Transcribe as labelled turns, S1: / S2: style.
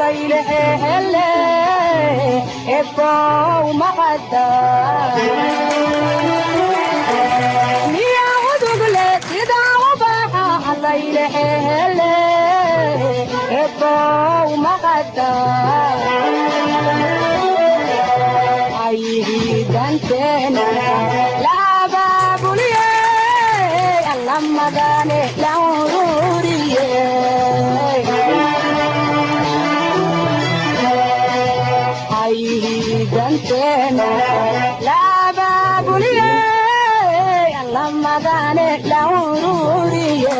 S1: Allaylehele ebow maqada miya udugle sida ubaxa allaylehele ebow maqada ayhidanteena la abaabuliye allamadane la ururiye ayhidanteena la abaabuliye allamadane la ururiye.